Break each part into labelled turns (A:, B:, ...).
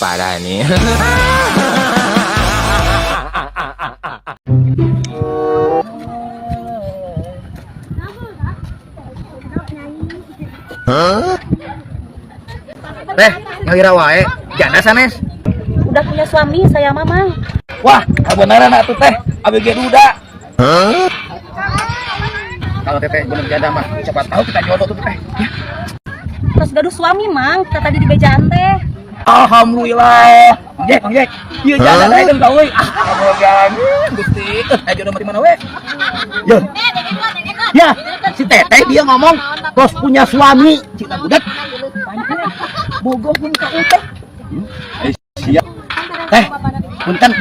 A: Parah nih.
B: Teh, ngawira wae. Janda sanes.
C: Udah punya suami saya mamang.
B: Wah, kabeneran atuh teh. Abg duda. Kalau teteh bener janda mah, siapa tahu kita jodoh tuh teh. Ya.
C: Terus gaduh suami mang, kita tadi di bejaan teh.
B: Alhamdulillah. Mang Jack, Mang Jack. Ieu janda teh kan euy. Ah, alhamdulillah. Gusti, jodoh mah di mana we? Yo. Ya, si teteh dia ngomong terus punya suami, cita budak. Bogoh pun ka utek. Siap. Teh, punten.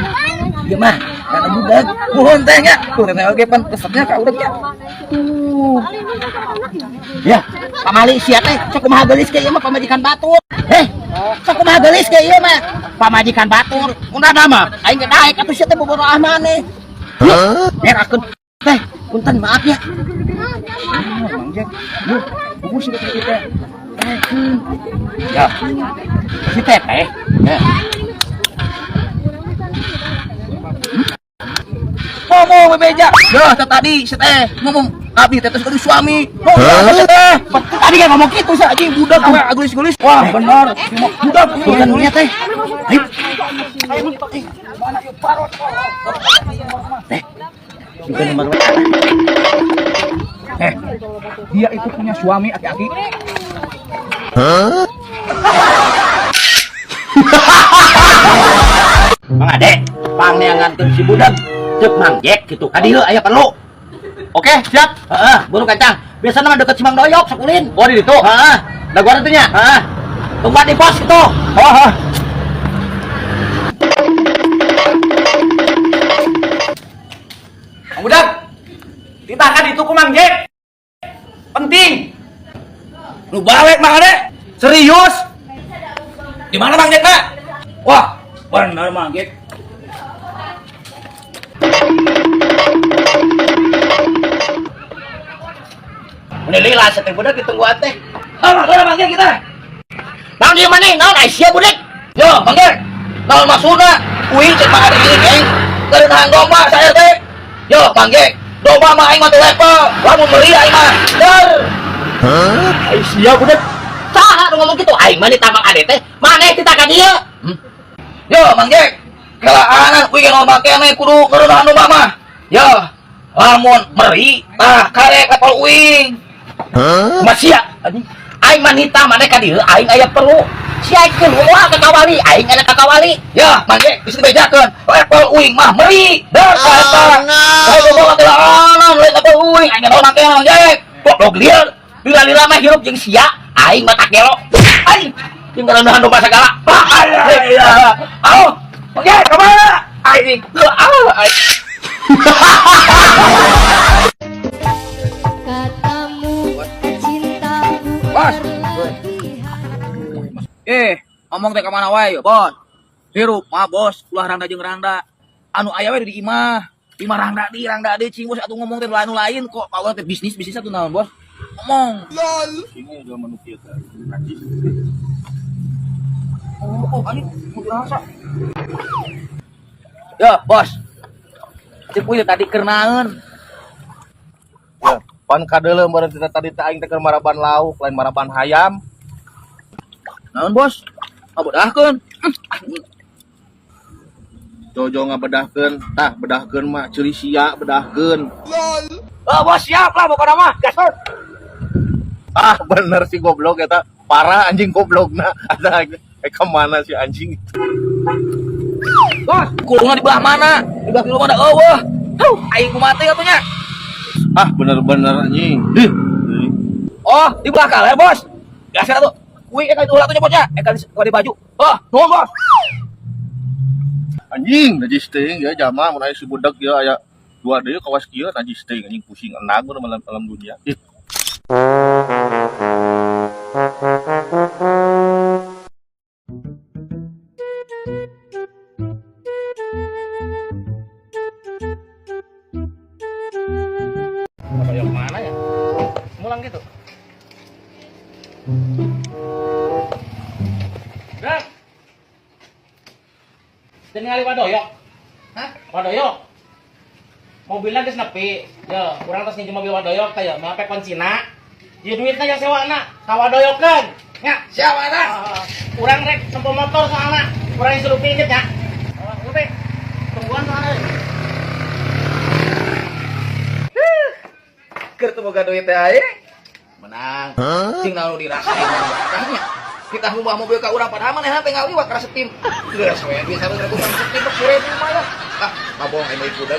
B: Ieu mah kana budak. Nuhun teh nya. Tuh teteh oge pan resepnya ka udag nya. Tuh. Ya, pamali sia teh sok kumaha geulis ge ieu mah pamajikan batur. Sok kumaha geulis ge ieu mah pamajikan batur. Undana mah aing ge daek atuh sia teh bobogoh maneh. Heuh, ngerakeun teh, punten maaf ya. Mang Jack, yuh, bubu sih teh teh. Ya, si teteh. Ya. Ngomong bebeja. Yah, tadi si teh ngomong abdi teh terus suami. Oh, ya, teh. Tadi kan ngomong gitu sih anjing budak we agulis-gulis. Wah, benar. Budak bukan teh. Ayo. Teh. Bukan nomor. Dia itu punya suami aki-aki. Hah? Mang Ade, pangneangankeun si budak ceuk Mang Jack gitu. Ka dieu aya perlu. Oke, siap. Heeh, buru kacang. Biasana mah deket si Mang Doyok sok ulin. Oh, di ditu. Heeh. Da gua teh nya. Heeh. Tungguan di pos gitu. Oh, heeh.
D: Mang Budak, ditahan itu ku Mang Jack. Penting. Lu balik Mang Ade. Serius? Di mana Mang Jack, Pak? Wah, benar Mang Jack.
B: Mun lila sateh budak ditungguan teh.
D: Ah, mana Mang Jack kita?
B: Bang di mana? Naon ai sia budak?
D: Yo, Mang Jack. Naon maksudna? Uing cek Mang Ade ieu geng. Kareunahan domba saya teh. Yo, Mang Jack. Domba mah aing mah teu level. Lamun meuli aing mah. Der.
A: Hah?
B: Ai sia budak. Saha nu ngomong kitu? Aing mah ditambang Ade teh. Maneh tita ka dieu.
D: Yo, Mang Jack. Kelaanan uing ngomong keneh kudu kareunahan domba mah. Yo, lamun meri tah karek level uing.
A: Hah?
B: Masih ya, aing mah nita maneh ka dieu, aing aya perlu. Si aing keluar ka kawali, aing aya ka kawali.
D: Ya, Mang Jack bisa dibejakeun. Level uing mah meri. Der ka eta. Kalau bawa kelaanan lain level uing, aing naon keneh Mang Jack.
B: Goblok lieur. Lila-lila mah hirup jeung sia, aing mah tak gelo. Aing jeung kareunahan domba sagala.
D: Ah, Ayo, Mang Jack ka mana? Aing, ah, aing.
E: Katamu cintaku
D: Bos.
E: berlebihan.
D: Ngomong teh ka mana wae, Bos. Hirup mah bos, ulah rangda jeung rangda. Anu aya we di imah. Imah rangda di cing bos atuh ngomong teh anu lain kok power teh bisnis atuh naon bos. Ngomong.
F: Lol. Ini udah manusia teh. Najis.
D: Oh, anjing mau dirasa. Ya, bos. Cek we tadi keur naon?
F: Ya, pan kadeuleu meureun tina tadi teh aing teh keur maraban lauk, lain maraban hayam.
D: Naon, bos? Ngabedahkeun.
F: Jojo ngabedahkeun, tah bedahkeun mah ceuli sia bedahkeun.
D: Lol. Oh, bos siap lah pokokna mah. Gas, bos.
F: Ah, bener sih goblok eta. Parah anjing goblokna. Ada kemana si anjing itu?
D: Bos, kulungna di belah mana? Di belah kiri mana? Eueuh. Tuh, aing kumaha teh atuh nya?
F: Ah, bener-bener anjing. Ih.
D: Oh, di belah kaler, bos. Gas atuh. Kuy eta itu atuh nya, bos nya. Eta di baju. Oh, nuhun, bos.
F: Anjing, najis teuing ya jalma mun aya si budak ieu aya dua deui kawas kieu najis teuing anjing pusing enag mun alam dunia. Ih.
B: Yang mana ya? Mulang gitu.
D: Dak.
G: Teu ningali Wadoyo?
D: Hah?
G: Wadoyo. Mobilnya geus nepi. Ya, urang tos nginjem mobil Wadoyo teh ya, make kuncina. Ieu duitna yang sewana, ka Wadoyokeun. Nya.
D: Siap, Mang Dadang.
G: Urang rek nempo motor soalna. Urang yang lupi inget ya. Oh, lupi. Tungguan soalna.
D: Keur teu boga duit teh aing. Menang. Cing naon dirasain nya. Kita ngubah mobil ka urang padahal manehna teh ngaliwat kana setim. Geus we duit 100.000 kana setim 10.000 lumayan. Ah, mabong aing mah budak.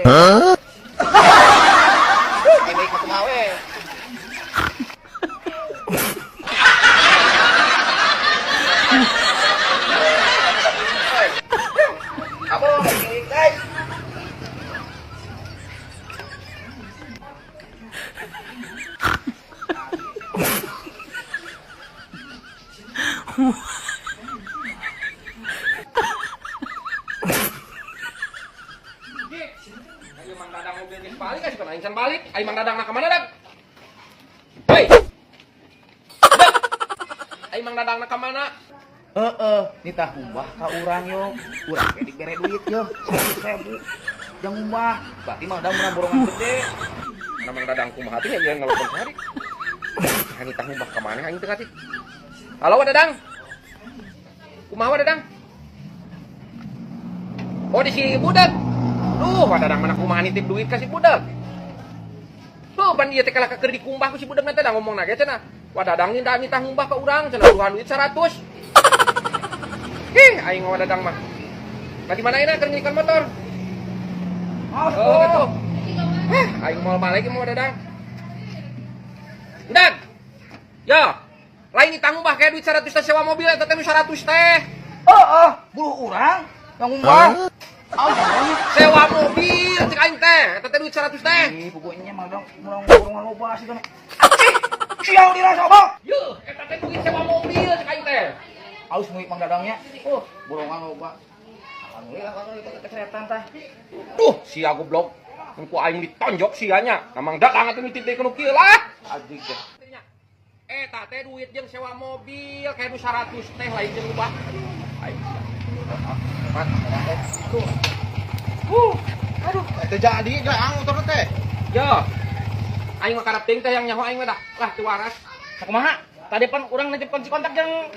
A: Huh?
D: Aing mah kumaha we. Abong, guys.
H: Ayo Mang Dadang mobil geus balik asup aing can balik. Ayo Mang Dadang na ka mana dag? Hei. Dag. Ayo Mang Dadang na ka mana?
D: Heeh, nitah ngumbah ka urang yo. Urang ge dibere duit yo, 100.000. Jang ngumbah, berarti Mang Dadang menang borongan gede.
H: Nah, Mang Dadang kumaha teh nya ngelepon sehari. Nah, nitah ngumbah ka mana aing teu ngarti. Halo Wa Dadang. Kumaha Wa Dadang? Oh di si budak. Duh, Wa Dadang mana kumaha nitip duit ka si budak. Tuh, pan ieu teh kalah keur dikumbah ku si budak teh da ngomongna ge cenah. Wa Dadang nitah nitah ngumbah ka urang cenah buruhan duit 100. Ih, aing Wa Dadang mah. Nah, di mana ayeuna keur ngilikan motor?
D: Oh,
H: Oh, gitu. Aing mau balik mau Dadang. Udah. Ya. Lain nitah ngumbah kayak duit 100 teh sewa mobil eta teh nu 100 teh.
D: Heeh, buru urang yang ngumbah.
H: Sewa mobil cek aing teh, eta teh duit 100 teh.
D: Ih, pokoknya Mang Dadang menang borongan loba sih kan. Acih, sial dirasa, Bang.
H: Yuh, eta teh duit sewa mobil cek aing teh.
D: Aus nguik Mang Dadangnya. Oh, borongan loba. Alhamdulillah kalau itu keceretan tah.
H: Duh, sia goblok. Mun ku aing ditonjok sia nya. Nah, Mang Dadang atuh nitip deui ka nu kieu lah.
D: Adik teh.
H: Eta teh duit jeung sewa mobil kayak nu 100 teh lain jeung ubah. Aduh, aing sia. Mat, tuh. Aduh.
F: Teu jadi gelang motor teh.
H: Yo. Aing mah karep teuing teh yang nyaho aing mah dah. Lah teu waras.
G: Sakumaha? Tadi pan urang nitip kunci kontak jeung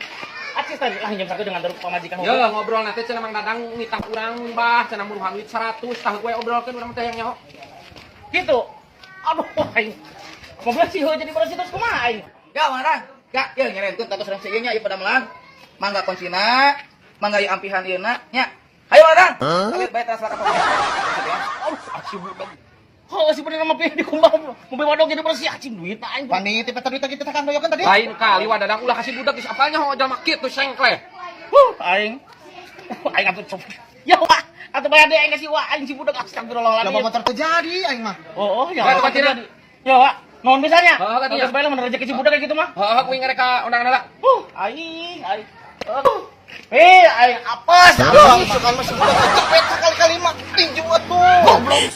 G: Acis tadi lah jam 1 dengan terus pamajikan.
H: Yo, ngobrol nanti cenah Mang Dadang nitah urang bah cenah muruhan duit 100 tah gue obrolkeun urang teh yang nyaho.
G: Gitu. Aduh, aing. Mobil sih jadi bersih terus kumaha aing?
D: Ya, Mang Dadang. Ya, ya nyerenkeun ka tos ieu nya ieu padamelan. Mangga kuncina, mangga ieu ampihan ieu na nya. Hayo Mang Dadang. Kali bae teras ka pokoknya.
G: Aduh, aci budak. Oh, si bener mah dikumbah mobil wadok jadi bersih acing duit aing.
F: Pan nitip eta duit kita kan doyokeun tadi.
H: Lain kali Wa Dadang ulah kasih budak geus apalnya ho jalma kitu sengkleh.
G: Aing. Aing atuh coba. Ya, Wak. Atuh bayar deh aing kasih Wak, aing si budak astagfirullahaladzim.
F: Loba motor teu jadi aing mah.
G: Oh, ya.
H: Ya, tuh, Cina.
G: Ya, Wak. Nuhun pisannya.
H: Heeh, katanya.
G: Geus bae lah mun rezeki si budak kayak gitu mah.
H: Heeh, kuing ngarek ka undangan heula.
G: Aing, aing. Eh, aing apes.
F: Aduh, sukan mah si budak cepet sekali-kali mah tinju atuh. Goblok.